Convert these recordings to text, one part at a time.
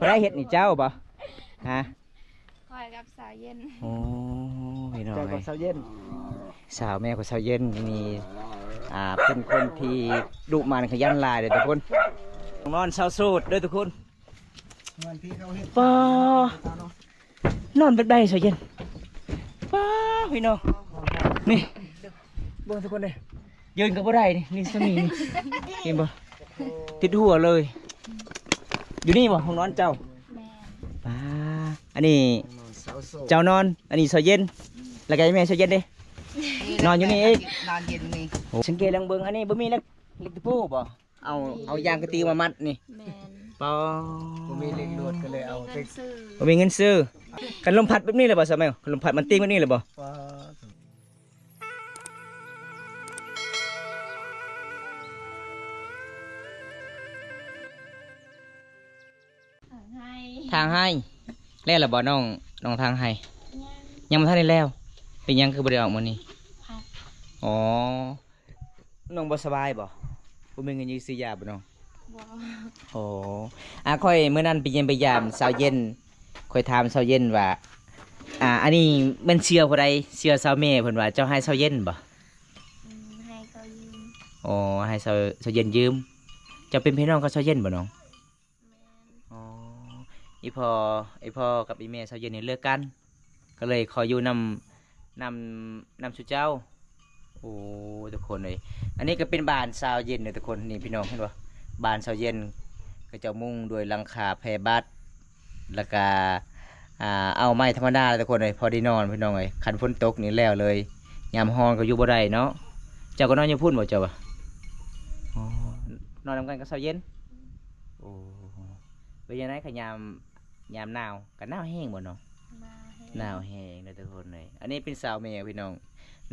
ຜູ້ໃດເຮັດນີ້ ເຈົ້າບໍ່? ຮະ? ຂ້ອຍກັບສາວເຢັນ. ໂອ້ ພີ່ນ້ອງເອີຍ ເຈົ້າກັບສາວເຢັນ. ສາວແມ່ຂອງສາວເຢັນນີ້ ອ່າ ເປັນຄົນທີ່ດຸໝັ່ນຂະຫຍັນຫຼາຍເດີທຸກຄົນ. ນອນເຊົາໂສດເດີທຸກຄົນ. ປາ ນອນແບບໃດສາວເຢັນ? ປາ ພີ່ນ້ອງ ນີ້ ເບິ່ງທຸກຄົນເດີ ຢືນກໍບໍ່ໄດ້ນີ້ ນີ້ສ່ຳນີ້ນີ້ ເຫັນບໍ່? ຕິດຫົວເລີຍ. ຢູ່ນີ້ບໍ່ ຫ້ອງນອນເຈົ້າ? ແມ່ນ. ປາ ອັນນີ້ເຈົ້ານອນ ອັນນີ້ສາວເຢັນ ແລ້ວກໍແມ່ສາວເຢັນເດ້ ນອນຢູ່ນີ້ອີກ ນອນເຢັນນີ້. ໂອ້ ສັງເກດລອງເບິ່ງ ອັນນີ້ບໍ່ມີເຫຼັກ ເຫຼັກຕະປູບໍ່? ເອົາ ເອົາຢາງກະຕິວມາມັດນີ້. ແມ່ນ. ປາ ບໍ່ມີເຫຼັກລວດກໍເລີຍເອົາເຫຼັກ ບໍ່ມີເງິນຊື້. ຄັນລົມພັດແບບນີ້ແຫຼະບໍ່ສາວແມວ? ຄັນລົມພັດມັນຕິງແບບນີ້ແຫຼະບໍ່? ປາ ຖາງໄຮ່ ຖາງໄຮ່. ແລ້ວລະບໍ່ນ້ອງ ນ້ອງຖາງໄຮ່? ຍັງ ຍັງບໍ່ທັນໄດ້ແລ້ວ. ເປັນຫຍັງຄືບໍ່ໄດ້ອອກມື້ນີ້? ພັດ. ອໍ ນ້ອງບໍ່ສະບາຍບໍ່? ບໍ່ມີເງິນຊື້ຢາບໍ່ນ້ອງ? ບໍ່. ໂອ້ ອາ ຂ້ອຍມື້ນັ້ນໄປຢ້ຽມໄປຢາມສາວເຢັນ ຂ້ອຍຖາມສາວເຢັນວ່າ ອາ ອັນນີ້ແມ່ນເຊື່ອຜູ້ໃດ? ເຊື່ອສາວແມ່. ເພິ່ນວ່າເຈົ້າໃຫ້ສາວເຢັນບໍ່? ອືມ ໃຫ້ເຂົາຢືມ. ອໍ ໃຫ້ສາວ ສາວເຢັນຢືມ. ເຈົ້າເປັນພີ່ນ້ອງກັບສາວເຢັນບໍ່ນ້ອງ? ແມ່ນ. ອໍ ອີ່ພໍ່ ອີ່ພໍ່ກັບອີ່ແມ່ສາວເຢັນນີ້ເລີກກັນ ກໍເລີຍຂໍຢູ່ນຳ ນຳ ນຳສູ່ເຈົ້າ. ໂອ້ ທຸກຄົນເອີຍ ອັນນີ້ກໍເປັນບ້ານສາວເຢັນເດີທຸກຄົນ. ນີ້ພີ່ນ້ອງເຫັນບໍ່? ບ້ານສາວເຢັນ ເຂົາເຈົ້າມຸງດ້ວຍຫຼັງຄາແພບາດ ແລ້ວກະ ອ່າ ເອົາໄມ້ທຳມະດາທຸກຄົນເອີຍ ພໍໄດ້ນອນພີ່ນ້ອງເອີຍ. ຄັນຝົນຕົກນີ້ແລ້ວເລີຍ ຍາມຮ້ອນກໍຢູ່ບໍ່ໄດ້ເນາະ. ເຈົ້າກໍນອນຢູ່ພຸ້ນບໍ່ເຈົ້າ? ອໍ ນອນນຳກັນກັບສາວເຢັນ. ໂອ້ ເປັນຈັ່ງໃດຄະ ຍາມ ຍາມໜາວ ກໍໜາວແຮງບໍ່ນ້ອງ? ໜາວແຮງ ໜາວແຮງເດີທຸກຄົນເອີຍ. ອັນນີ້ເປັນສາວແມ່ພີ່ນ້ອງ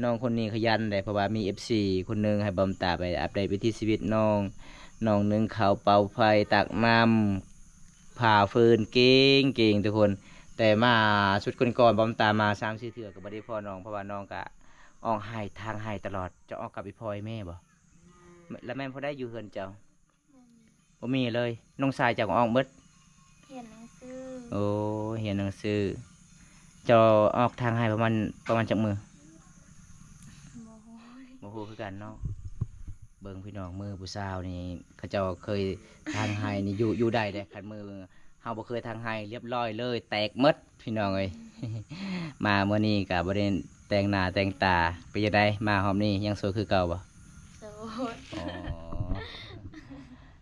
ນ້ອງຄົນນີ້ຂະຫຍັນເດ້ ເພາະວ່າມີເອັຟຊີຄົນໜຶ່ງໃຫ້ບ່າວຕາໄປອັບເດດວິຖີຊີວິດນ້ອງ. ນ້ອງໜຶ້ງເຂົ້າ ເປົ່າໄຟ ຕັກນ້ຳ ຜ່າຟືນ ເກັ່ງໆ ທຸກຄົນ. ແຕ່ມາຊຸດກ່ອນໆ ບ່າວຕາມາສາມສີ່ເທື່ອກໍບໍ່ໄດ້ພໍ້ນ້ອງ ເພາະວ່ານ້ອງກະອອກໄຮ່ທາງໄຮ່ຕະຫຼອດ. ເຈົ້າອອກກັບອີ່ພໍ່ອີ່ແມ່ບໍ່? ແລ້ວແມ່ນຜູ້ໃດຢູ່ເຮືອນເຈົ້າ? ບໍ່ມີເລີຍ. ນ້ອງຊາຍເຈົ້າກໍອອກເບິດ? ຮຽນໜັງສື. ໂອ້ ຮຽນໜັງສື. ເຈົ້າອອກທາງໄຮ່ປະມານ ປະມານຈັກມື້? ບໍ່ຮູ້ ບໍ່ຮູ້ຄືກັນເນາະ. ເບິ່ງພີ່ນ້ອງ ມືຜູ້ສາວນີ້ ເຂົາເຈົ້າເຄີຍທາງໄຮ່ນີ້ ຢູ່ ຢູ່ໄດ້ເດ້. ຄັນມືເຮົາບໍ່ເຄີຍທາງໄຮ່ ລຽບລ້ອຍເລີຍ ແຕກໝົດ. ພີ່ນ້ອງເອີຍ ມາມື້ນີ້ກໍບໍ່ໄດ້ແຕ່ງໜ້າແຕ່ງຕາ. ເປັນຈັ່ງໃດ ມາຮອບນີ້ຍັງໂສດຄືເກົ່າບໍ່? ໂສດ. ອໍ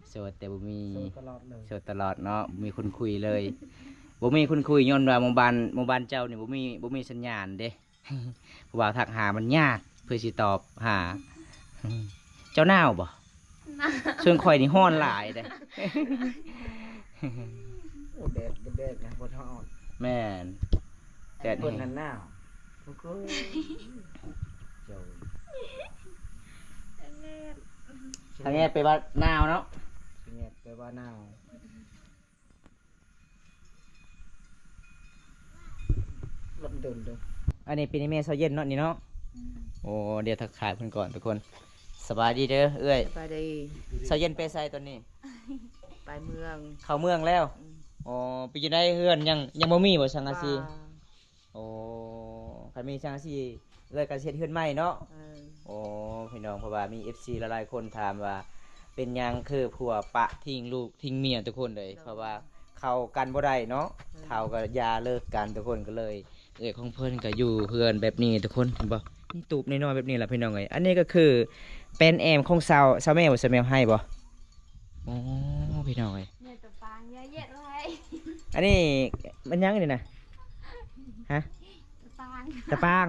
ໂສດແຕ່ບໍ່ມີ ໂສດຕະຫຼອດເລີຍ ໂສດຕະຫຼອດເນາະ ບໍ່ມີຄົນຄຸຍເລີຍ. ບໍ່ມີຄົນຄຸຍ ຍ້ອນວ່າໝູ່ບ້ານ ໝູ່ບ້ານເຈົ້ານີ້ບໍ່ມີ ບໍ່ມີສັນຍານເດ້. ຜູ້ບ່າວທັກຫາມັນຍາກ ເພື່ອຊິຕອບຫາ. ເຈົ້າໜາວບໍ່? ໜາວ. ສ່ວນຂ້ອຍນີ້ຮ້ອນຫຼາຍເດ້. ໂອ້ ແດດ ແດດຍັງບໍ່ທອດ. ແມ່ນ ແດດແຮງ. ເພິ່ນນັ້ນໜາວ. ໂອ້ໂຫ ເຈົ້າ ທາງແງບແປວ່າໜາວເນາະ. ທາງແງບແປວ່າໜາວ. ລົມດົນເດີ. ອັນນີ້ເປັນແມ່ຊາວເຢັນເນາະນີ້ເນາະ. ອືມ. ໂອ້ ດຽວທັກທາຍເພິ່ນກ່ອນທຸກຄົນ. ສະບາຍດີເດີເອື້ອຍ. ສະບາຍດີ. ຊາວເຢັນໄປໃສຕອນນີ້? ໄປເມືອງ. ເຂົ້າເມືອງແລ້ວ? ອືມ. ອໍ ເປັນຈັ່ງໃດເຮືອນ ຍັງ ຍັງບໍ່ມີບໍ່ສັງກະສີ? ບໍ່. ໂອ້ ຄັນມີສັງກະສີ ເອື້ອຍກໍຊິເຮັດເຮືອນໃໝ່ເນາະ. ເອີ. ໂອ້ ພີ່ນ້ອງ ເພາະວ່າມີເອັຟຊີຫຼາຍໆຄົນຖາມວ່າ ເປັນຫຍັງຄືຜົວປະຖິ້ມລູກຖິ້ມເມຍທຸກຄົນເລີຍ. ໂດຍ. ເພາະວ່າເຂົ້າກັນບໍ່ໄດ້ເນາະ. ເອີ. ເຖົ້າກໍຢ່າເລີກກັນທຸກຄົນ ກໍເລີຍ ເອື້ອຍຂອງເພິ່ນກໍຢູ່ເຮືອນແບບນີ້ທຸກຄົນ ເຫັນບໍ່? ມີຕູບນ້ອຍໆແບບນີ້ລະ ພີ່ນ້ອງເອີຍ. ອັນນີ້ກໍຄືແປ້ນແອມຂອງຊາວ ຊາວແມວ ຊາວແມວໃຫ້ບໍ່? ໂອ້ ພີ່ນ້ອງເອີຍ ເນຍ ຕະປາງເຍາະແຍະເລີຍ. ອັນນີ້ມັນຫຍັງນີ້ນະ? ຮະ? ຕະປາງ ຕະປາງ.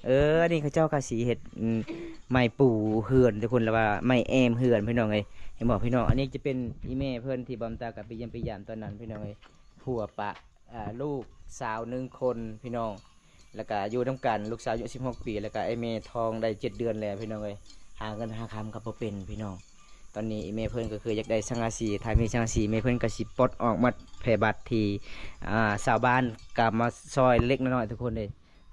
ເອີ ອັນນີ້ເຂົາເຈົ້າກະຊິເຮັດ ອືມ ໄມ້ປູເຮືອນທຸກຄົນ ຫຼືວ່າໄມ້ແອມເຮືອນ ພີ່ນ້ອງເອີຍ. ເຫັນບໍ່ພີ່ນ້ອງ? ອັນນີ້ຈະເປັນອີ່ແມ່ເພິ່ນທີ່ບ່າວຕາກໍໄປຢ້ຽມໄປຢາມຕອນນັ້ນ ພີ່ນ້ອງເອີຍ. ຜົວປະ ອ່າ ລູກສາວໜຶ່ງຄົນ ພີ່ນ້ອງ ແລ້ວກະຢູ່ນຳກັນ. ລູກສາວອາຍຸສິບຫົກປີ ແລ້ວກະໄອ້ແມ່ທ້ອງໄດ້ເຈັດເດືອນແລ້ວ ພີ່ນ້ອງເອີຍ. ຫາເງິນຫາຄຳກໍບໍ່ເປັນ ພີ່ນ້ອງ. ຕອນນີ້ອີ່ແມ່ເພິ່ນກໍຄືຢາກໄດ້ສັງກະສີ ຖ້າມີສັງກະສີ ແມ່ເພິ່ນກໍຊິປົດອອກໝົດ ແພບັດທີ່ ອ່າ ຊາວບ້ານກໍມາຊ່ອຍເລັກໆນ້ອຍໆ ທຸກຄົນເດ້.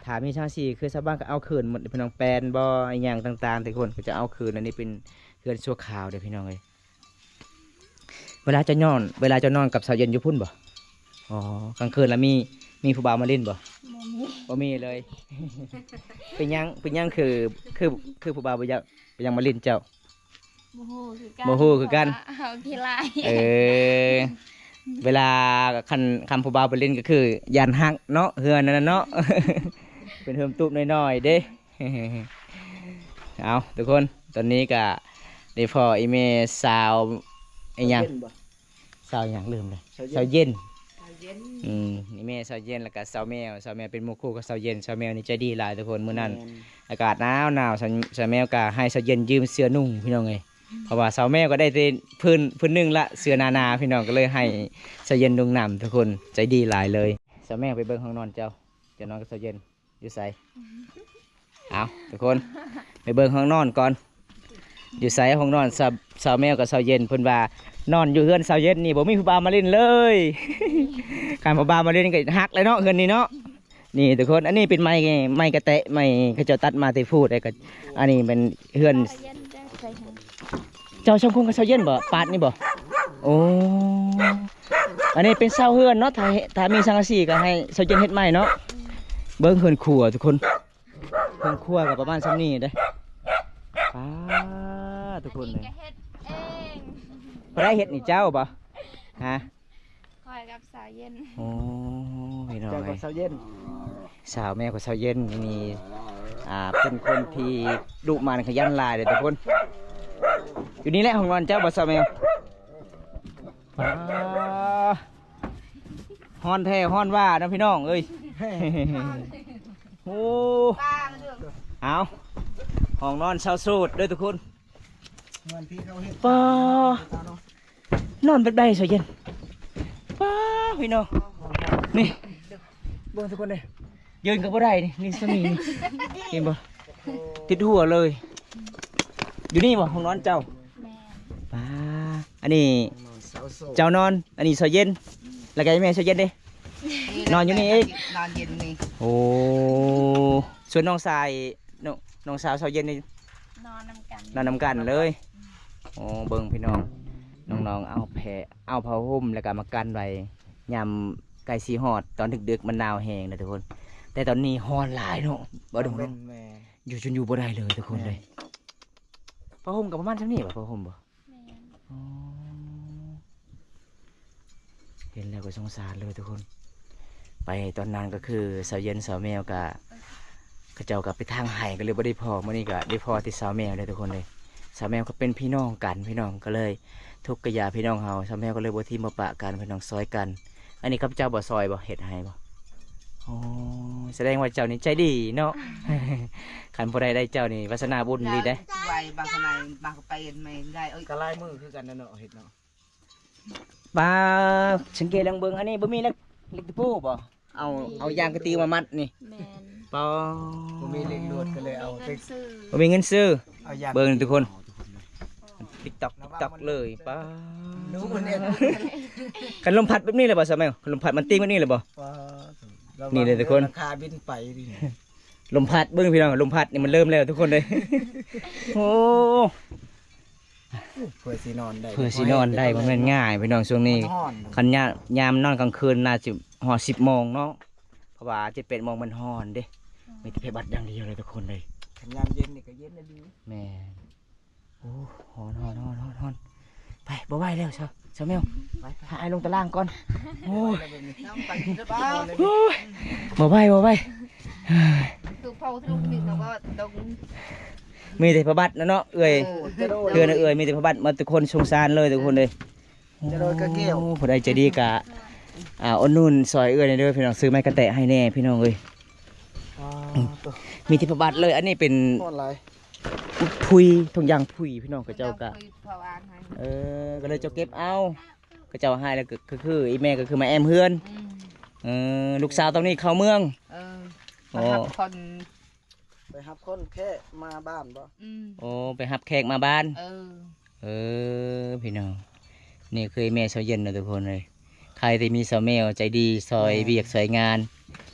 ຖ້າມີສັງກະສີຄືຊາວບ້ານກໍເອົາຄືນໝົດ ພີ່ນ້ອງ. ແປ້ນບໍ່ ອີ່ຫຍັງຕ່າງໆ ທຸກຄົນກໍຈະເອົາຄືນ. ອັນນີ້ເປັນເຮືອນຊົ່ວຄາວເດ້ ພີ່ນ້ອງເອີຍ. ເວລາເຈົ້ານອນ ເວລາເຈົ້ານອນກັບສາວເຢັນຢູ່ພຸ້ນບໍ່? ອໍ ກາງຄືນລະມີ ມີຜູ້ບ່າວມາຫຼິ້ນບໍ່? ບໍ່ມີ ບໍ່ມີເລີຍ. ເປັນຫຍັງ ເປັນຫຍັງຄື ຄື ຄືຜູ້ບ່າວບໍ່ຢາກ ບໍ່ຢາກມາຫຼິ້ນເຈົ້າ? ບໍ່ຮູ້ຄືກັນ ບໍ່ຮູ້ຄືກັນ ເພາະວ່າເຮົາຂີ້ລ້າຍ. ເອີ ເວລາຄັນ ຄັນຜູ້ບ່າວໄປຫຼິ້ນກໍຄືຢ້ານຮັກເນາະ ເຮືອນນັ້ນນະເນາະ ເປັນເຮືອນຕູບນ້ອຍໆເດ້. ເອົາ ທຸກຄົນ ຕອນນີ້ກໍໄດ້ພໍ້ອີ່ແມ່ສາວ ອີ່ຫຍັງ ເຢັນບໍ່? ສາວຫຍັງລືມເລີຍ ສາວເຢັນ ສາວເຢັນ ສາວເຢັນ ອືມ ນີ້ແມ່ສາວເຢັນ ແລ້ວກະສາວແມວ ສາວແມວເປັນໝູ່ຄູ່ກັບສາວເຢັນ ສາວແມວນີ້ໃຈດີຫຼາຍທຸກຄົນ ມື້ນັ້ນ ແມ່ນ ອາກາດໜາວໆ ສາວ ສາວແມວກະໃຫ້ສາວເຢັນຢືມເສື້ອນຸ່ງພີ່ນ້ອງເອີຍ ເພາະວ່າສາວແມວກໍໄດ້ແຕ່ພື້ນ ພື້ນໜຶ່ງລະ ເສື້ອໜາໆ ພີ່ນ້ອງ ກໍເລີຍໃຫ້ສາວເຢັນນຸ່ງນຳທຸກຄົນ ໃຈດີຫຼາຍເລີຍ. ສາວແມວ ໄປເບິ່ງຫ້ອງນອນເຈົ້າ ເຈົ້ານອນກັບສາວເຢັນ ຢູ່ໃສ? ເອົາ ທຸກຄົນ ໄປເບິ່ງຫ້ອງນອນກ່ອນ ຢູ່ໃສຫ້ອງນອນ ສາວ ສາວແມວກັບສາວເຢັນ ເພິ່ນວ່ານອນຢູ່ເຮືອນສາວເຢັນນີ້ບໍ່ມີຜູ້ບ່າວມາຫຼິ້ນເລີຍ ຄັນຜູ້ບ່າວມາຫຼິ້ນກໍຮັກແລ້ວເນາະ ເຮືອນນີ້ເນາະ. ນີ້ທຸກຄົນ ອັນນີ້ເປັນໄມ້ ໄມ້ກະແຕະ ໄມ້ເຂົາເຈົ້າຕັດມາແຕ່ພຸ້ນ ແລ້ວກໍອັນນີ້ເປັນເຮືອນ ເຈົ້າສອງຄົນກັບສາວເຢັນບໍ່? ປາດນີ້ບໍ່? ໂອ້ ອັນນີ້ເປັນເສົາເຮືອນເນາະ ຖ້າ ຖ້າມີສັງກະສີກໍໃຫ້ສາວເຢັນເຮັດໃໝ່ເນາະ. ເບິ່ງເຮືອນຄົວທຸກຄົນ ເຮືອນຄົວກໍປະມານຊ່ຳນີ້ເດ້. ປາດ ທຸກຄົນເອີຍ ອັນນີ້ກໍເຮັດເອງ. ໃຜເຮັດນີ້ ເຈົ້າບໍ່? ຮະ ຂ້ອຍກັບສາວເຢັນ. ໂອ້ ພີ່ນ້ອງເອີຍ ສາວແມວກັບສາວເຢັນນີ້ ອ່າ ເປັນຄົນທີ່ດຸໝັ່ນຂະຫຍັນຫຼາຍເດ້ທຸກຄົນ. ຢູ່ນີ້ແຫຼະຫ້ອງນອນເຈົ້າບໍ່ສາວແມວ? ປາ ຮ້ອນແທ້ຮ້ອນວ່າເນາະພີ່ນ້ອງເອີຍ. ໂອ້ ເອົາ ຫ້ອງນອນຊາວໂສດເດີທຸກຄົນ. ເຮືອນທີ່ເຂົາເຮັດ ປາ ນອນແບບໃດສາວເຢັນ? ປາ ພີ່ນ້ອງ ນີ້ ເບິ່ງທຸກຄົນເດ້ ຢືນກໍບໍ່ໄດ້ນີ້ ນີ້ສ່ຳນີ້ນີ້ ເຫັນບໍ່? ຕິດຫົວເລີຍ. ຢູ່ນີ້ບໍ່ຫ້ອງນອນເຈົ້າ? ແມ່ນ. ປາ ອັນນີ້ ຫ້ອງນອນຊາວໂສດ ເຈົ້ານອນ ອັນນີ້ສາວເຢັນ ແລ້ວກໍແມ່ສາວເຢັນເດ້ ນອນຢູ່ນີ້ອີກ ນອນຢູ່ນີ້. ໂອ້ ສ່ວນນ້ອງຊາຍ ນ້ອງ ນ້ອງສາວສາວເຢັນນີ້ ນອນນຳກັນ ນອນນຳກັນເລີຍ. ໂອ້ ເບິ່ງພີ່ນ້ອງ ນ້ອງໆ ເອົາແພ ເອົາຜ້າຫົ່ມ ແລ້ວກໍມາກັນໄວ້ ຍາມໃກ້ຊິຮອດຕອນດຶກໆ ມັນໜາວແຮງນະທຸກຄົນ. ແຕ່ຕອນນີ້ຮ້ອນຫຼາຍເນາະ ບໍ່ດົງເນາະ ແມ່ນ ຢູ່ ຈົນຢູ່ບໍ່ໄດ້ເລີຍທຸກຄົນເລີຍ. ແມ່ນ. ຜ້າຫົ່ມກໍປະມານຊ່ຳນີ້ບໍ່? ຜ້າຫົ່ມບໍ່? ແມ່ນ. ອໍ ເຫັນແລ້ວກໍສົງສານເລີຍທຸກຄົນ. ໄປຕອນນັ້ນກໍຄືສາວເຢັນສາວແມວກໍ ເຂົາເຈົ້າກໍໄປທາງໄຮ່ ກໍເລີຍບໍ່ໄດ້ພໍ້. ມື້ນີ້ກໍໄດ້ພໍ້ແຕ່ສາວແມວເດີທຸກຄົນເດີ. ສາວແມວກໍເປັນພີ່ນ້ອງກັນ ພີ່ນ້ອງກໍເລີຍທຸກກະຢ່າພີ່ນ້ອງເຮົາ. ສາວແມວກໍເລີຍບໍ່ຖິ້ມບໍ່ປະກັນ ພີ່ນ້ອງ ຊ່ອຍກັນ. ອັນນີ້ຂ້າພະເຈົ້າບໍ່ຊ່ອຍບໍ່ ເຮັດໃຫ້ບໍ່? ໂອ້ ສະແດງວ່າເຈົ້ານີ້ໃຈດີເນາະ. ຄັນຜູ້ໃດໄດ້ເຈົ້ານີ້ວາສະໜາບຸນອີ່ຫຼີເດ້. ໄວ້ບາງຂະໄນບາງກະໄປແມ່ນໄດ້ເອີຍ ກໍຫຼາຍມື້ຄືກັນນະເນາະ ເຮັດເນາະ. ປາ ສັງເກດລອງເບິ່ງ ອັນນີ້ບໍ່ມີເຫຼັກ ເຫຼັກຕະປູບໍ່? ເອົາ ເອົາຢາງກະຕິວມາມັດນີ້. ແມ່ນ. ປາ ບໍ່ມີເຫຼັກລວດກໍເລີຍເອົາ ບໍ່ມີເງິນຊື້ ບໍ່ມີເງິນຊື້. ເອົາຢາງ ເບິ່ງທຸກຄົນ ຕິກຕອກ ຕິກຕອກເລີຍ. ປາ ຄັນລົມພັດແບບນີ້ແຫຼະບໍ່ສາວແມວ? ຄັນລົມພັດມັນຕິງແບບນີ້ແຫຼະບໍ່? ປາ ນີ້ເລີຍທຸກຄົນ ຫຼັງຄາບິນໄປນີ້. ລົມພັດ ເບິ່ງພີ່ນ້ອງ ລົມພັດນີ້ມັນເລີ່ມແລ້ວທຸກຄົນເອີຍ. ໂອ້ ເພື່ອຊິນອນໄດ້ ເພື່ອຊິນອນໄດ້ ບໍ່ແມ່ນງ່າຍພີ່ນ້ອງ. ຊ່ວງນີ້ ມັນຮ້ອນ ຄັນຍາມ ຍາມນອນກາງຄືນໜ້າຊິຮອດສິບໂມງເນາະ ເພາະວ່າເຈັດແປດໂມງມັນຮ້ອນເດ້. ມີແຕ່ຜ້າບັດຢ່າງດຽວເລີຍທຸກຄົນເອີຍ. ຄັນຍາມເຢັນນີ້ກໍເຢັນອີ່ຫຼີ. ແມ່ນ. ໂອ້ ຮ້ອນໆໆໆ ໄປ ບໍ່ໄຫວແລ້ວ ສາວ ສາວແມວ ໄປ ໄປ ພາອ້າຍລົງຕາລ່າງກ່ອນ. ໂອ້ຍ ໂອ້ຍ ບໍ່ໄຫວ ບໍ່ໄຫວ. ຄືເຜົາທຸກນີ້ເຂົາກໍຕົກ ມີແຕ່ຜ້າບັດນະເນາະເອື້ອຍ. ໂອ້ ເຮືອນເອື້ອຍມີແຕ່ຜ້າບັດໝົດທຸກຄົນ ສົງສານເລີຍທຸກຄົນເອີຍ. ຈະໂດຍກະແກ້ວ ໂອ້ ຜູ້ໃດໃຈດີກະ ອ່າ ອຸດໜູນຊ່ອຍເອື້ອຍແດ່ເດີພີ່ນ້ອງ ຊື້ໄມ້ກະແຕະໃຫ້ແດ່ພີ່ນ້ອງເອີຍ. ອໍ ມີແຕ່ຜ້າບັດເລີຍ. ອັນນີ້ເປັນ ຮ້ອນຫຼາຍ ຜຸຍ ຖົງຢາງຜຸຍພີ່ນ້ອງ ເຂົາເຈົ້າກະ ຖົງຢາງຜຸຍ ເຂົາວ່າໃຫ້ ເອີ ກໍເລີຍເຈົ້າເກັບເອົາ ເຂົາເຈົ້າໃຫ້ແລ້ວກໍ ກໍຄືອີ່ແມ່ກໍຄືມາແອ້ມເຮືອນ. ອືມ ເອີ ລູກສາວຕ້ອງໜີເຂົ້າເມືອງ. ເອີ ອໍ ໄປຮັບຄົນ ໄປຮັບຄົນແຂກມາບ້ານບໍ່? ອືມ ໂອ້ ໄປຮັບແຂກມາບ້ານ. ເອີ ເອີ ພີ່ນ້ອງ ນີ້ຄືແມ່ສາວເຢັນເນາະທຸກຄົນເອີຍ. ໃຄທີ່ມີສາວແມວໃຈດີຊ່ອຍ ແມ່ນ ວຽກຊ່ອຍງານ.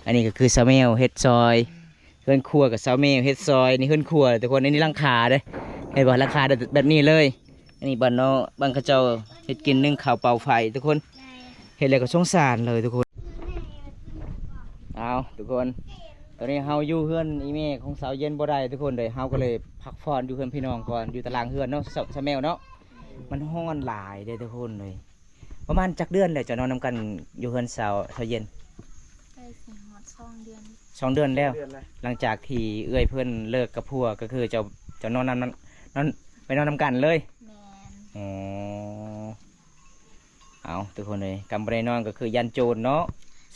ອັນນີ້ກໍຄືສາວແມວເຮັດຊ່ອຍ ອືມ ເຮືອນຄົວກໍສາວແມວເຮັດຊ່ອຍ. ນີ້ເຮືອນຄົວທຸກຄົນ ອັນນີ້ຫຼັງຄາເດ້ ເຫັນບໍ່? ຫຼັງຄາແບບນີ້ເລີຍ. ອັນນີ້ບ້ານເນາະ ບ້ານເຂົາເຈົ້າເຮັດກິນ ໜຶ້ງເຂົ້າ ເປົ່າໄຟທຸກຄົນ. ເຮັດແລ້ວກໍສົງສານເລີຍທຸກຄົນ. ເອົາ ທຸກຄົນ ຕອນນີ້ເຮົາຢູ່ເຮືອນອີ່ແມ່ຂອງສາວເຢັນບໍ່ໄດ້ທຸກຄົນເດີ ເຮົາກໍເລີຍພັກຜ່ອນຢູ່ເຮືອນພີ່ນ້ອງກ່ອນ ຢູ່ຕາລາງເຮືອນເນາະ ສາວ ສາວແມວເນາະ. ມັນຮ້ອນຫຼາຍເດ້ທຸກຄົນເອີຍ. ປະມານຈັກເດືອນແລ້ວເຈົ້ານອນນຳກັນຢູ່ເຮືອນສາວ ສາວເຢັນ? ໃກ້ຊິຮອດສອງເດືອນ ສອງເດືອນແລ້ວ. ເດືອນແລ້ວ ຫຼັງຈາກທີ່ເອື້ອຍເພິ່ນເລີກກັບຜົວ ກໍຄືເຈົ້າ ເຈົ້ານອນນຳ ນອນ ໄປນອນນຳກັນເລີຍ. ແມ່ນ. ອໍ ເອົາ ທຸກຄົນເອີຍ ກຳບໍ່ໄດ້ນອນກໍຄືຢ້ານໂຈນເນາະ.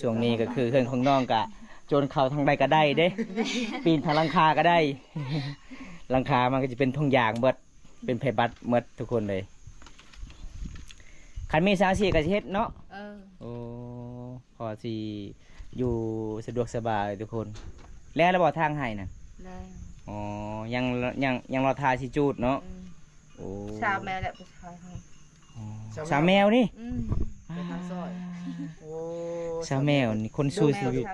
ຊ່ວງນີ້ກໍຄືເຮືອນຂອງນ້ອງກະໂຈນເຂົ້າທາງໃດກໍໄດ້ເດ້ ປີນທາງຫຼັງຄາກໍໄດ້. ຫຼັງຄາມັນກໍຈະເປັນທົ່ງຢາງເບິດ ເປັນໄພບັດເໝິດທຸກຄົນເລີຍ. ຄັນມີສັງກະສີກໍຊິເຮັດເນາະ. ເອີ ໂອ້ ພໍຊິຢູ່ສະດວກສະບາຍທຸກຄົນ. ແລ້ວລະບໍ່ທາງໄຮ່ນະ? ແລ້ວ. ອໍ ຍັງ ຍັງ ຍັງລໍຖ້າຊິຈູດເນາະ. ເອີ ໂອ້ ສາວແມວແຫຼະໄປຊ່ອຍເຮົາ. ອໍ ສາວແມວ ສາວແມວນີ້? ອືມ ໄປຫາຊ່ອຍ. ໂອ້ ສາວແມວນີ້ຄົນສູ້ຊີວິດ.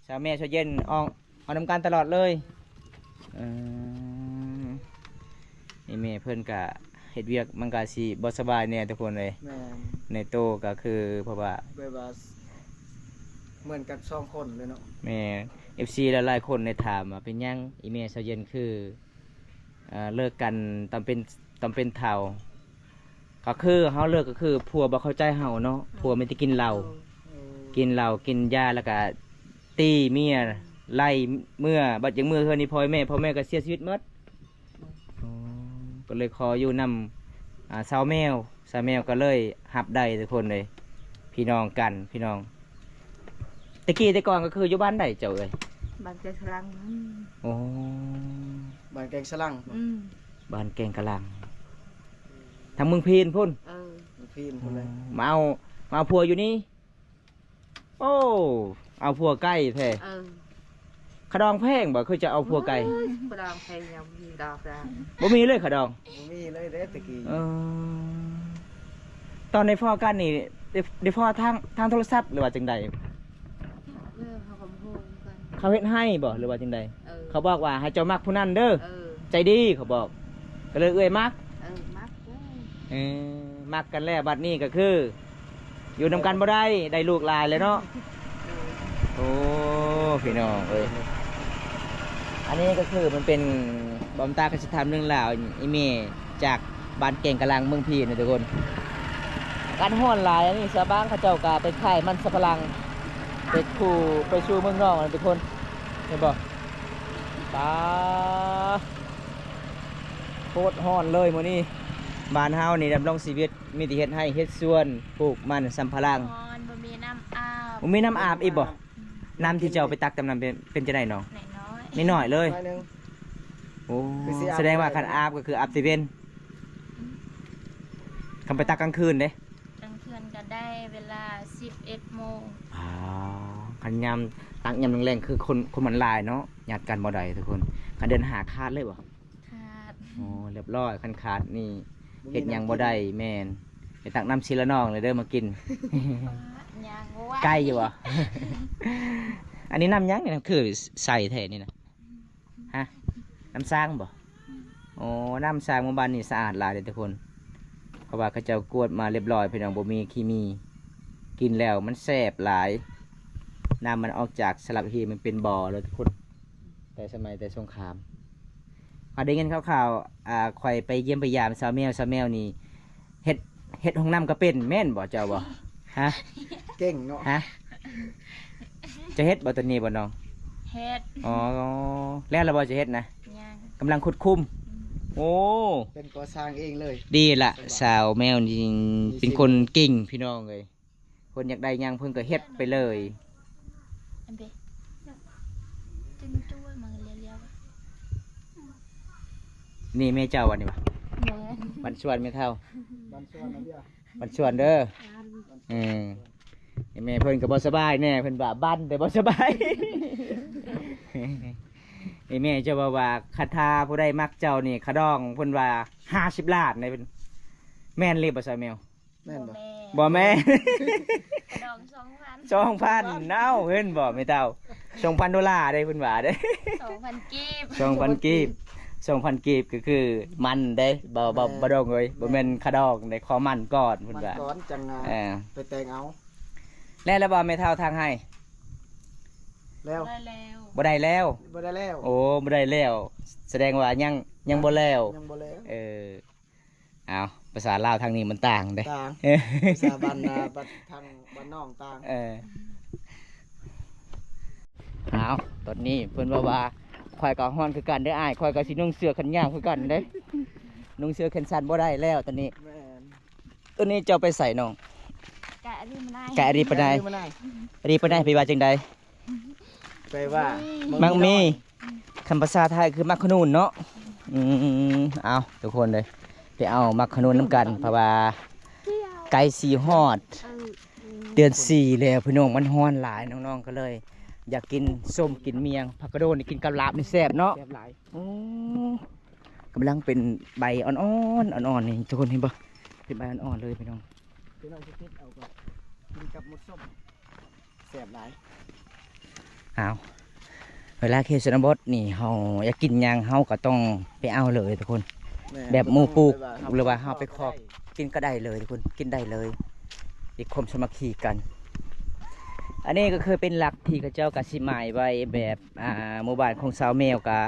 ສາວແມວ ສາວເຢັນ ອອກ ອອກນຳກັນຕະຫຼອດເລີຍ. ເອີ ນີ້ແມ່ເພິ່ນກະເຮັດວຽກ ມັນກະຊິບໍ່ສະບາຍແດ່ທຸກຄົນເອີຍ. ແມ່ນ. ໃນໂຕກໍຄື ເພາະວ່າ ແບບວ່າ ເໝືອນກັນສອງຄົນເລີຍເນາະ. ແມ່ນ. ເອັຟຊີຫຼາຍໆຄົນໄດ້ຖາມວ່າ ເປັນຫຍັງອີ່ແມ່ສາວເຢັນຄື ເອີ ເລີກກັນຕອນເປັນ ຕອນເປັນເຖົ້າ ກໍຄືເຮົາເລີກ ກໍຄືຜົວບໍ່ເຂົ້າໃຈເຮົາເນາະ. ເອີ ຜົວມີແຕ່ກິນເຫຼົ້າ ເອີ ກິນເຫຼົ້າກິນຢາ ແລ້ວກະຕີເມຍ ເອີ ໄລ່ເມືອ ບັດຢາກເມືອເຮືອນອີ່ພໍ່ອີ່ແມ່ ພໍ່ແມ່ກໍເສຍຊີວິດໝົດ. ເອີ ອໍ ກໍເລີຍຂໍຢູ່ນຳ ອ່າ ສາວແມວ ສາວແມວກໍເລີຍຮັບໄດ້ທຸກຄົນເລີຍ ພີ່ນ້ອງກັນ ພີ່ນ້ອງ. ແຕ່ກີ້ແຕ່ກ່ອນກໍຄືຢູ່ບ້ານໃດເຈົ້າເອີຍ? ບ້ານແກງສະຫຼັງ. ໂອ້ ບ້ານແກງສະຫຼັງ. ອືມ ບ້ານແກງກະຫຼັງ ທາງເມືອງພີນພຸ້ນ. ເອີ ເມືອງພີນພຸ້ນເລີຍ. ໂອ້ ມາເອົາ ມາເອົາຜົວຢູ່ນີ້. ໂອ້ ເອົາຜົວໄກແທ້. ເອີ ຂະດອງແພງບໍ່? ຄືຈະເອົາຜົວໄກ. ໂອ້ຍ ຂະດອງແພງຫຍັງ ບໍ່ມີດອກ. ບໍ່ມີເລີຍຂະດອງ? ບໍ່ມີເລີຍເດ້ແຕ່ກີ້. ເອີ ຕອນໄດ້ພໍ້ກັນນີ້ ໄດ້ ໄດ້ພໍ້ທາງ ທາງໂທລະສັບ ຫຼືວ່າຈັ່ງໃດ? ເອີ ເຂົາກໍບໍ່ຮູ້ຄືກັນ. ເຂົາເຮັດໃຫ້ບໍ່ ຫຼືວ່າຈັ່ງໃດ? ເອີ ເຂົາບອກວ່າໃຫ້ເຈົ້າມັກຜູ້ນັ້ນເດີ. ເອີ ໃຈດີ ເຂົາບອກ ກໍເລີຍເອື້ອຍມັກ. ເອີ ມັກເດີ. ເອີ ມັກກັນແລ້ວ ບັດນີ້ກໍຄືຢູ່ນຳກັນບໍ່ໄດ້ ໄດ້ລູກຫຼາຍແລ້ວເນາະ. ໂອ້ ພີ່ນ້ອງເອີຍ ອັນນີ້ກໍຄືມັນເປັນ ບ່າວຕາກໍຊິຖາມເລື່ອງລາວອີ່ແມ່ຈາກບ້ານແກງກະຫຼັງເມືອງພີນນະທຸກຄົນ. ອາກາດຮ້ອນຫຼາຍ ອັນນີ້ຊາວບ້ານເຂົາເຈົ້າກໍໄປຂາຍມັນສຳປະຫຼັງ ໄປຄູ່ ໄປສູ່ເມືອງນອກນະທຸກຄົນ ເຫັນບໍ່? ປາ ໂຄດຮ້ອນເລີຍມື້ນີ້. ບ້ານເຮົານີ້ດຳລົງຊີວິດມີແຕ່ເຮັດໄຮ່ເຮັດສວນ ປູກມັນສຳປະຫຼັງ. ຮ້ອນ ບໍ່ມີນ້ຳອາບ. ບໍ່ມີນ້ຳອາບອີກບໍ່? ອືມ ນ້ຳທີ່ເຈົ້າໄປຕັກຕຳນັ້ນເປັນ ເປັນຈັ່ງໃດນ້ອງ? ນ້ອຍໆ ນ້ອຍໆເລີຍ. ໂອ້ ຄືຊິອາບ ສະແດງວ່າຄັນອາບກໍຄືອາບແຕ່ເວັນ. ອືມ ຄັນໄປຕັກກາງຄືນເດ້? ກາງຄືນກໍໄດ້ເວລາສິບເອັດໂມງ. ອໍ ຄັນຍາມຕັກຍາມແລງໆ ຄືຄົນ ຄົນມັນຫຼາຍເນາະ ຍາດກັນບໍ່ໄດ້ທຸກຄົນ. ຄັນເດືອນຫ້າຂາດເລີຍບໍ່? ຂາດ. ໂອ້ ລຽບຮ້ອຍ ຄັນຂາດນີ້ເຮັດຫຍັງບໍ່ໄດ້. ແມ່ນ. ໄປຕັກນ້ຳຊີລະນອງເລີຍເດີມາກິນ. ຍ່າງບໍ່ໄຫວ. ໄກຢູ່ບໍ່? ອັນນີ້ນ້ຳຫຍັງນີ້ ຄືໃສແທ້ນີ້ນະ? ຮະ? ນ້ຳຊາງບໍ່? ໂອ້ ນ້ຳຊາງໝູ່ບ້ານນີ້ສະອາດຫຼາຍເດ້ທຸກຄົນ ເພາະວ່າເຂົາເຈົ້າກວດມາລຽບຮ້ອຍພີ່ນ້ອງ ບໍ່ມີເຄມີ ກິນແລ້ວມັນແຊບຫຼາຍ. ນ້ຳມັນອອກຈາກສະຫຼັບຮີ ມັນເປັນບໍ່ເລີຍທຸກຄົນ ແຕ່ສະໄໝແຕ່ສົງຄາມ. ຂ້ອຍໄດ້ຍິນຂ່າວໆ ອ່າ ຂ້ອຍໄປຢ້ຽມໄປຢາມສາວແມວ ສາວແມວນີ້ເຮັດ ເຮັດຫ້ອງນ້ຳກໍເປັນ ແມ່ນບໍ່ ເຈົ້າບໍ່? ຮະ? ເກັ່ງເນາະ. ຮະ? ຈະເຮັດບໍ່ຕອນນີ້ບໍ່ນ້ອງ? ເຮັດ. ອໍ ແລ້ວລະບໍ່ຈະເຮັດນະ? ຍັງ. ກຳລັງຂຸດຂຸມ. ອືມ. ໂອ້ ເປັນກໍ່ສ້າງເອງເລີຍ. ດີລະ ສາວແມວນີ້ເປັນຄົນເກັ່ງພີ່ນ້ອງເອີຍ. ເພິ່ນຢາກໄດ້ຫຍັງເພິ່ນກໍເຮັດໄປເລີຍ. ອັນເດ ຈຶ່ງຈ້ວຍມາລຽວໆ. ນີ້ແມ່ເຈົ້າອັນນີ້ຫວາ? ແມ່ນ. ບັນຊວນແມ່ເຖົ້າ. ບັນຊວນເດີ. ອືມ. ແມ່ເພິ່ນກໍບໍ່ສະບາຍແນ່ ເພິ່ນວ່າບັນແຕ່ບໍ່ສະບາຍ. ນີ້ແມ່ເຈົ້າວ່າ ວ່າຄັນຖ້າຜູ້ໃດມັກເຈົ້ານີ້ ຄ່າດອງເພິ່ນວ່າຫ້າສິບລ້ານເດ້. ເພິ່ນ ແມ່ນອີ່ຫຼີບໍ່ສາວແມວ? ແມ່ນບໍ່? ບໍ່ແມ່ນ. ຄ່າດອງສອງພັນ. ສອງພັນ. ເອົ້າ ເຫັນບໍ່ແມ່ເຖົ້າ? ສອງພັນໂດລາເດ້ເພິ່ນວ່າເດ້. ສອງພັນກີບ. ສອງພັນກີບ. ສອງພັນກີບກໍຄືມັນເດ້ ບໍ່ ບໍ່ ເອີ ບໍ່ດອງເອີຍ. ແມ່ນ. ບໍ່ແມ່ນຄ່າດອງເດ້ ຂໍມັນກ່ອນເພິ່ນວ່າ. ມັນກ່ອນຈັ່ງ ເອີ ໄປແຕ່ງເອົາ. ແລ້ວລະບໍ່ແມ່ເຖົ້າທາງໄຮ່? ແລ້ວ ບໍ່ໄດ້ແລ້ວ ບໍ່ໄດ້ແລ້ວ ບໍ່ໄດ້ແລ້ວ ໂອ້ ບໍ່ໄດ້ແລ້ວ ສະແດງວ່າຍັງ ຍັງບໍ່ແລ້ວ ຍັງບໍ່ແລ້ວ ເອີ ອ້າວ ພາສາລາວທາງນີ້ມັນຕ່າງເດ້ ຕ່າງ ພາສາບ້ານນາ ບ້ານ ທາງບ້ານນອກຕ່າງ ເອີ ອ້າວ ຕອນນີ້ເພິ່ນເວົ້າວ່າ ຂ້ອຍກໍຮ້ອນຄືກັນເດີ້ອ້າຍ ຂ້ອຍກໍຊິນຸ່ງເສື້ອແຂນຍາວຄືກັນເດ້ ນຸ່ງເສື້ອແຂນສັ້ນບໍ່ໄດ້ແລ້ວຕອນນີ້ ແມ່ນ ຕອນນີ້ເຈົ້າໄປໃສນ້ອງ? ກະອາລີມານາຍ ກະອາລີປານາຍ ອາລີປານາຍ ໄປວ່າຈັ່ງໃດ? ແປວ່າ ໝາກມີ້ ຄັນພາສາໄທຄືໝາກຂະໜູນເນາະ ອືມ ເອົາ ທຸກຄົນເອີຍ ໄປເອົາໝາກຂະໜູນນຳກັນ ເພາະວ່າໃກ້ຊິຮອດເດືອນສີ່ແລ້ວພີ່ນ້ອງ ມັນຮ້ອນຫຼາຍ ນ້ອງໆກໍເລີຍຢາກກິນສົ້ມກິນໝ້ຽງ ຜັກກະໂດນນີ້ກິນກັບລາບນີ້ແຊບເນາະ ແຊບຫຼາຍ ໂອ້ ກຳລັງເປັນໃບອ່ອນໆ ອ່ອນໆ ນີ້ ທຸກຄົນເຫັນບໍ່? ເປັນໃບອ່ອນໆ ເລີຍພີ່ນ້ອງ ພີ່ນ້ອງຊິຕິດເອົາກໍກິນກັບໝົດສົ້ມ ແຊບຫຼາຍ ອ້າວ ເວລາເຂດຊົນນະບົດນີ້ ເຮົາຢາກກິນຫຍັງ ເຮົາກໍຕ້ອງໄປເອົາເລີຍທຸກຄົນ ແມ່ນ ແບບໝູ່ປູກ ບໍ່ຕ້ອງໄປວ່າເຮົາ ຫຼືວ່າເຮົາໄປຂໍ ເຮົາໄປຂໍ ກິນກໍໄດ້ເລີຍທຸກຄົນ ກິນໄດ້ເລີຍ ມີຄວາມສາມັກຄີກັນ ອັນນີ້ກໍຄືເປັນຫຼັກທີ່ເຂົາເຈົ້າກະຊິໝາຍໄວ້ ແບບ ອ່າ ໝູ່ບ້ານຂອງຊາວແມວກະ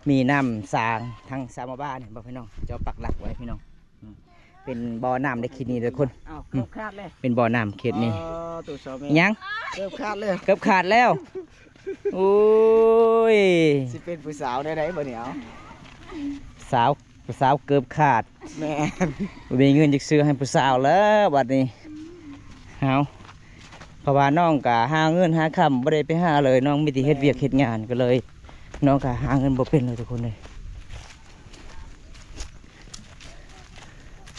ມີນ້ຳສາງທັງສາມໝູ່ບ້ານ ເຫັນບໍ່ພີ່ນ້ອງ? ເຈົ້າປັກຫຼັກໄວ້ພີ່ນ້ອງ ເປັນບໍ່ນ້ຳໃນເຂດນີ້ເດີຄົນ ອ້າວ ເກີບຂາດເລີຍ ເປັນບໍ່ນ້ຳເຂດນີ້ ອໍ ໂຕຊາວແມວ ຫຍັງ? ເກີບຂາດເລີຍ ເກີບຂາດແລ້ວ ໂອ້ຍ ຊິເປັນຜູ້ສາວແນວໃດບັດນີ້ ເອົາ ສາວ ຜູ້ສາວເກີບຂາດ ແມ່ນ ບໍ່ມີເງິນຈັກຊື້ໃຫ້ຜູ້ສາວແລ້ວບັດນີ້ ເອົາ ເພາະວ່ານ້ອງກະຫາເງິນຫາຄຳບໍ່ໄດ້ໄປຫາເລີຍ ນ້ອງມີແຕ່ເຮັດວຽກເຮັດງານ ກໍເລີຍ ນ້ອງກະຫາເງິນບໍ່ເປັນເລີຍທຸກຄົນເອີຍ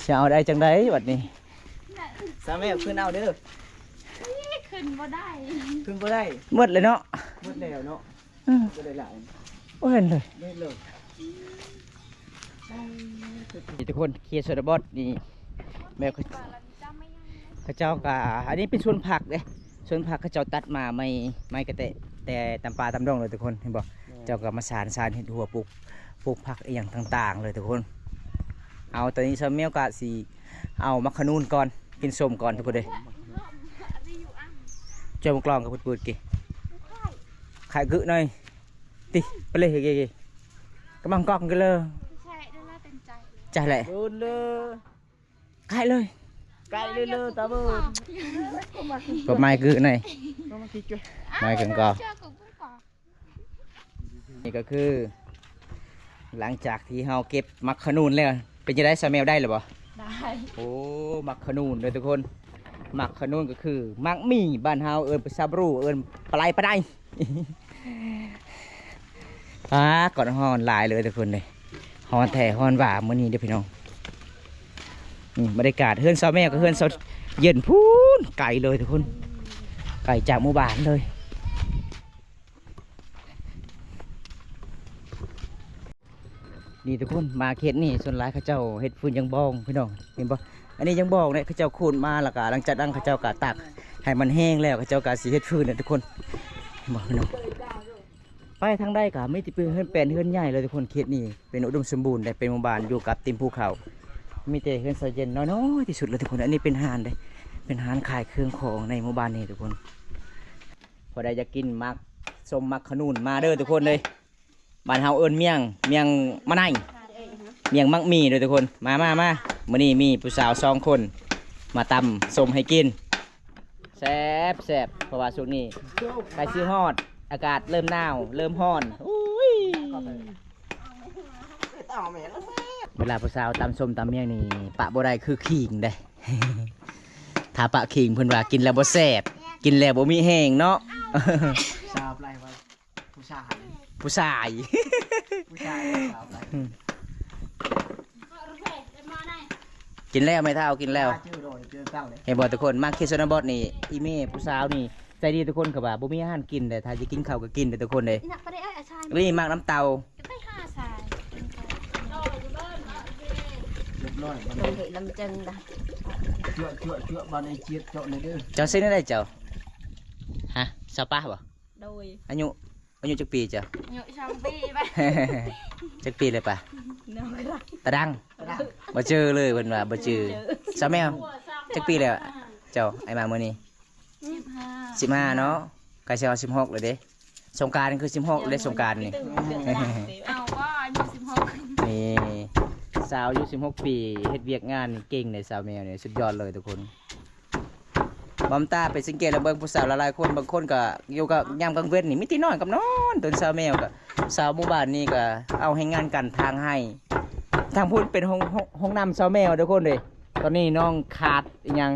ຊິເອົາໄດ້ຈັ່ງໃດບັດນີ້ ສາວແມວຂຶ້ນເອົາເດີ ຂຶ້ນບໍ່ໄດ້ ຂຶ້ນບໍ່ໄດ້ ໝົດແລ້ວເນາະ ໝົດແລ້ວເນາະ ເອີ ບໍ່ໄດ້ຫຼາຍ ບໍ່ເຫັນເລີຍ ບໍ່ເຫັນເລີຍ ນີ້ທຸກຄົນ ເຂດຊົນນະບົດນີ້ ແມ່ນ ເຂົາເຈົ້າກະ ອັນນີ້ເປັນສວນຜັກເດ້ ສວນຜັກເຂົາເຈົ້າຕັດມາໃໝ່ ໃໝ່ກະແຕ່ ແຕ່ຕາມປ່າຕາມດົງເລີຍທຸກຄົນ ເຫັນບໍ່? ແມ່ນ ເຈົ້າກໍມາສານ ສານເຮັດຮົ້ວ ປູກ ປູກຜັກອີ່ຫຍັງຕ່າງໆເລີຍທຸກຄົນ ເອົາ ຕອນນີ້ຊາວແມວກະຊິເອົາໝາກຂະໜູນກ່ອນ ກິນສົ້ມກ່ອນທຸກຄົນເດີ ເຈົ້າມາກລອງກັບປືດໆ ກີ້ ຂາຍກຶໜ້ອຍ ຕິ ໄປເລີຍ ກຳລັງກອກກັນເລີຍ ໃຊ່ແຫຼະ ໂດນເລີຍ ກາຍເລີຍ ກາຍເລີຍ ເລີຍ ຕາເບີດ ກໍໄມ້ຄືໄນ ກໍມາຄິດຢູ່ ໄມ້ກັນກໍ ນີ້ກໍຄື ຫຼັງຈາກທີ່ເຮົາເກັບໝາກຂະໜູນແລ້ວ ເປັນຈັ່ງໃດ ສາວແມວ ໄດ້ແລ້ວບໍ່? ໄດ້ ໂອ້ ໝາກຂະໜູນເດີທຸກຄົນ ໝາກຂະໜູນກໍຄືໝາກມີ້ ບ້ານເຮົາເອີ້ນພາສາບຣູ ເອີ້ນປາໄລປາໄດ ອາ ກາດຮ້ອນຫຼາຍເລີຍທຸກຄົນເດີ ຮ້ອນແທ້ຮ້ອນວ່າມື້ນີ້ເດີພີ່ນ້ອງ ນີ້ບັນຍາກາດເຮືອນສາວແມວກັບເຮືອນສາວເຢັນພຸ້ນ ໄກເລີຍທຸກຄົນ ໄກຈາກໝູ່ບ້ານເລີຍ ນີ້ທຸກຄົນ ມາເຂດນີ້ສ່ວນຫຼາຍເຂົາເຈົ້າເຮັດຟືນຢາງບອງພີ່ນ້ອງ ເຫັນບໍ່? ອັນນີ້ຢາງບອງເດ້ ເຂົາເຈົ້າຂຸດມາ ແລ້ວກະຫຼັງຈາກນັ້ນເຂົາເຈົ້າກະຕັກໃຫ້ມັນແຫ້ງແລ້ວ ເຂົາເຈົ້າກະຊິເຮັດຟືນເດ້ທຸກຄົນ ເຫັນບໍ່ພີ່ນ້ອງ? ໄປທາງໃດກະມີແຕ່ເປັນເຮືອນແປ້ນເຮືອນໃຫຍ່ເລີຍທຸກຄົນ ເຂດນີ້ເປັນອຸດົມສົມບູນເດ້ ເປັນໝູ່ບ້ານຢູ່ກັບຕີນພູເຂົາ ມີແຕ່ເຮືອນຊາວເຢັນນ້ອຍໆທີ່ສຸດເລີຍທຸກຄົນ ອັນນີ້ເປັນຮ້ານເດ້ ເປັນຮ້ານຂາຍເຄື່ອງຂອງໃນໝູ່ບ້ານນີ້ທຸກຄົນ ຜູ້ໃດຢາກກິນໝາກ ສົ້ມໝາກຂະໜູນ ມາເດີທຸກຄົນເດີ ບ້ານເຮົາເອີ້ນໝ້ຽງ ໝ້ຽງມະໄນ ໝ້ຽງໝາກມີ້ເດີທຸກຄົນ ມາ ມາ ມາ ມື້ນີ້ມີຜູ້ສາວສອງຄົນ ມາຕຳສົ້ມໃຫ້ກິນ ແຊບໆ ເພາະວ່າຊ່ວງນີ້ໃກ້ຊິຮອດ ອາກາດເລີ່ມໜາວ ເລີ່ມຮ້ອນ ອຸ້ຍ ເວລາຜູ້ສາວຕຳສົ້ມຕຳໝ້ຽງນີ້ ປະບໍ່ໄດ້ຄືຂີງເດ້ ຖ້າປະຂີງເພິ່ນວ່າກິນແລ້ວບໍ່ແຊບ ກິນແລ້ວບໍ່ມີແຮງເນາະ ສາວໄປວ່າ ຜູ້ຊາຍ ຜູ້ຊາຍ ຜູ້ຊາຍ ກິນແລ້ວແມ່ເຖົ້າ ກິນແລ້ວ ເຫັນບໍ່ທຸກຄົນ ມາເຂດຊົນນະບົດນີ້ ອີ່ແມ່ຜູ້ສາວນີ້ໃຈດີທຸກຄົນ ເຂົາວ່າບໍ່ມີອາຫານກິນເດ້ ຖ້າຢາກກິນເຂົ້າກໍກິນເດ້ທຸກຄົນເດ້ ນີ້ໝາກນ້ຳເຕົ້າ ຮຽບຮ້ອຍ ເອີ ລຳເຈິງດະ ເຈົ້າຊື່ແນວໃດເຈົ້າ? ຮະ ຊາວປາບໍ່? ໂດຍ ອາຍຸ ອາຍຸຈັກປີເຈົ້າ? ອາຍຸສອງປີປະ ຈັກປີແລ້ວປະ? ຕາດັງ ບໍ່ຈື່ເລີຍ ເພິ່ນວ່າບໍ່ຈື່ ສາວແມວ ຈັກປີແລ້ວເຈົ້າ ໄອ້ມາມື້ນີ້? ສິບຫ້າ ສິບຫ້າເນາະ ໃກ້ຊິຮອດສິບຫົກແລ້ວເດ້ ສົງການຄືສິບຫົກເດ້ ສົງການນີ້ ເອົາບໍ່ ອາຍຸສິບຫົກ ນີ້ ສາວອາຍຸສິບຫົກປີ ເຮັດວຽກງານນີ້ເກັ່ງເດ້ ສາວແມວນີ້ ສຸດຍອດເລີຍທຸກຄົນ. ບອມຕາໄປສັງເກດແລ້ວເບິ່ງ ຜູ້ສາວຫຼາຍໆຄົນ ບາງຄົນກໍຢູ່ກັບ ຍາມກາງເວັນນີ້ມີແຕ່ນອນກັບນອນ. ຕົວສາວແມວກໍ ສາວໝູ່ບ້ານນີ້ກໍເອົາແຮງງານກັນທາງໃຫ້ ທາງພຸ້ນເປັນຫ້ອງ ຫ້ອງ ຫ້ອງນ້ຳສາວແມວທຸກຄົນເດ້. ຕອນນີ້ນ້ອງຂາດອີ່ຫຍັງ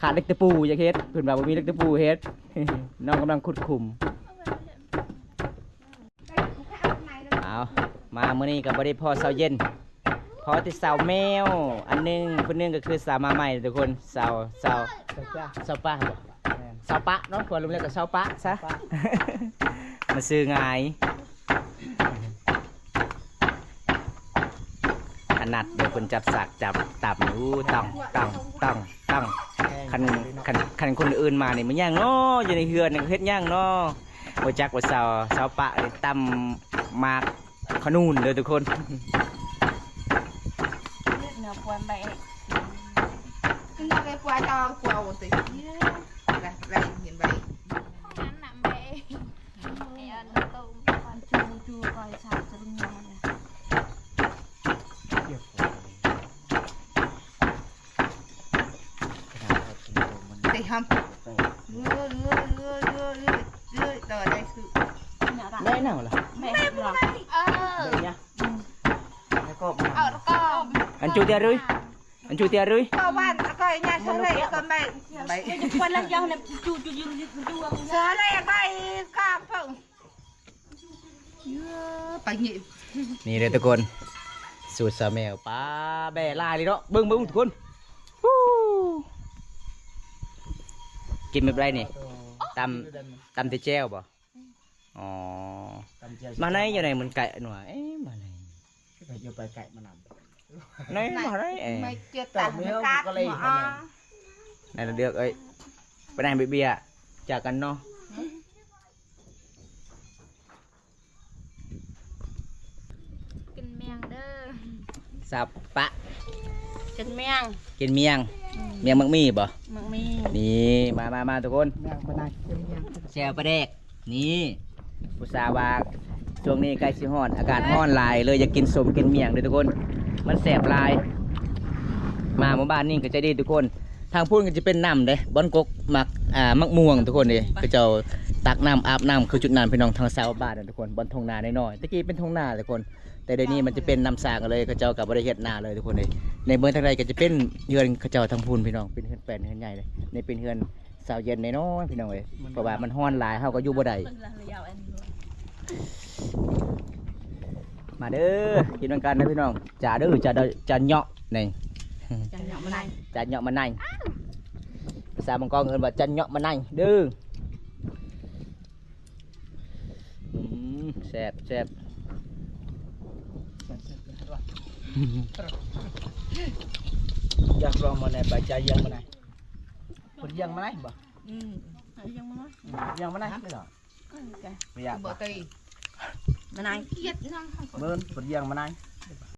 ຂາດເຫຼັກຕະປູ ຢາກເຮັດ ເພິ່ນວ່າບໍ່ມີເຫຼັກຕະປູເຮັດ ນ້ອງກຳລັງຂຸດຂຸມ. ເອົາ ມາມື້ນີ້ກໍບໍ່ໄດ້ພໍ້ສາວເຢັນ ພໍ້ແຕ່ສາວແມວອັນໜຶ່ງ ຜູ້ໜຶ່ງກໍຄືສາວມາໃໝ່ທຸກຄົນ ສາວ ສາວ ສາວປະ ສາວປະບໍ່ ແມ່ນ ສາວປະເນາະ ເພາະລວມແລ້ວກໍສາວປະຊະ ສາວປະ ມັນຊື່ງ່າຍ. ຂະໜາດເດີ ເພິ່ນຈັບສາກຈັບຕຳຢູ່ ຕ້ອງ ຕ້ອງ ຕ້ອງ ຕ້ອງ ຄັນ ຄັນ ຄັນຄົນອື່ນມານີ້ ມັນຫຍັງເນາະ ຢູ່ໃນເຮືອນນີ້ເຮັດຫຍັງເນາະ ບໍ່ຈັກວ່າສາວ ສາວປະນີ້ຕຳໝາກຂະໜູນເດີທຸກຄົນ. ເນາະ ຄວນໃບ ຂຶ້ນມາໄປຄວາຍຕໍ່ຄວາຍໂອຕິ ໄປ ໄປ ເຫັນໃບ ນັ້ນນຳໃບ ໄອ້ອັນໂຕ ອັນຈູ ຈູ ຄວາຍສາວຈະເປັນຫຍັງ ໄປຫຳ ເອີ ເອີ ເອີ ເອີ ເອີ ຕໍ່ໄດ້ຄື ແມ່ນຫຍັງລະ ແມ່ນຫຍັງ ເອີ ແມ່ນຫຍັງ ອືມ ແມ່ກອບ ເອົາກອບ ອັນຈູເຕຍລຸຍ ອັນຈູເຕຍລຸຍ ກອບຫວານ ກອບຫຍັງ ເທົ່າໃດກອບໃບ ໃບ ຄວນລະຢາວນະ ຈູ ຈູ ຢູ ຢູ ເສືອລະໃບກອບເພິ່ນ ເອີ ໄປນີ້ ນີ້ເດີທຸກຄົນ ສູດສາວແມວ ປາແບະຫຼາຍເລີຍເນາະ ເບິ່ງ ເບິ່ງທຸກຄົນ ຮູ້ ກິນແບບໃດນີ້ ຕຳ ຕຳແຕ່ແຈ່ວບໍ່? ອໍ ຕຳແຈ່ວ ມາໃນຢູ່ໃນມັນໄກໜວຍ ເອະ ມາໃນ ກໍຢູ່ໄປໄກມານຳ ໃນມາໃນ ເອະ ມາເຈີຕາມກັດ ໃນລະເດືອກເອີຍ ໄປໃນເບຍ ຈາກກັນເນາະ. ກິນມຽງເດີ ສາວປະ ກິນມຽງ ກິນມຽງ ອືມ ມຽງໝາກມີ່ບໍ່? ໝາກມີ່ ນີ້ ມາ ມາ ມາທຸກຄົນ ແຈ່ວປາແດກ ນີ້ ຜູ້ສາວວ່າຊ່ວງນີ້ໃກ້ຊິຮ້ອນ ອາກາດຮ້ອນຫຼາຍ ເລີຍຢາກກິນສົ້ມກິນມຽງເດີທຸກຄົນ ມັນແຊບຫຼາຍ. ມາໝູ່ບ້ານນີ້ກໍໃຈດີທຸກຄົນ ທາງພຸ້ນກໍຈະເປັນນ້ຳເດ້ ບ່ອນກົກໝາກ ອ່າ ໝາກມ່ວງທຸກຄົນເດ້ ເຂົາເຈົ້າຕັກນ້ຳອາບນ້ຳຄືຈຸດນັ້ນ ພີ່ນ້ອງ ທາງຊາວບ້ານທຸກຄົນ ບ່ອນທົ່ງນານ້ອຍໆ ແຕ່ກີ້ເປັນທົ່ງນາທຸກຄົນ ແຕ່ດຽວນີ້ມັນຈະເປັນນ້ຳສາງເລີຍ ເຂົາເຈົ້າກໍບໍ່ໄດ້ເຮັດນາເລີຍທຸກຄົນເດ້. ໃນເມືອງທາງໃດກໍຈະເປັນເຮືອນເຂົາເຈົ້າທາງພຸ້ນພີ່ນ້ອງ ເປັນເຮືອນແປ້ນເຮືອນໃຫຍ່ເລີຍ ນີ້ເປັນເຮືອນສາວເຢັນນ້ອຍໆ ພີ່ນ້ອງເອີຍ ເພາະວ່າມັນຮ້ອນຫຼາຍ ເຮົາກໍຢູ່ບໍ່ໄດ້. ມາເດີ ກິນນຳກັນເດີພີ່ນ້ອງ ຈາເດີ ຈາເດີ ຈາເຍາະນີ້ ຈາເຍາະມາໃນ ຈາເຍາະມາໃນ ພາສາບາງກອກເອີ້ນວ່າຈາເຍາະມາໃນເດີ. ອືມ ແຊບ ແຊບ ຢາກລອງມາໃນ ໃບຈາເຍາະມາໃນ ເພິ່ນເຍາະມາໃນບໍ່? ອືມ ເຍາະມາໃນ ເຍາະມາໃນ ອືມ ບໍ່ໄດ້ ມາໃນ ເພິ່ນເຍາະມາໃນ.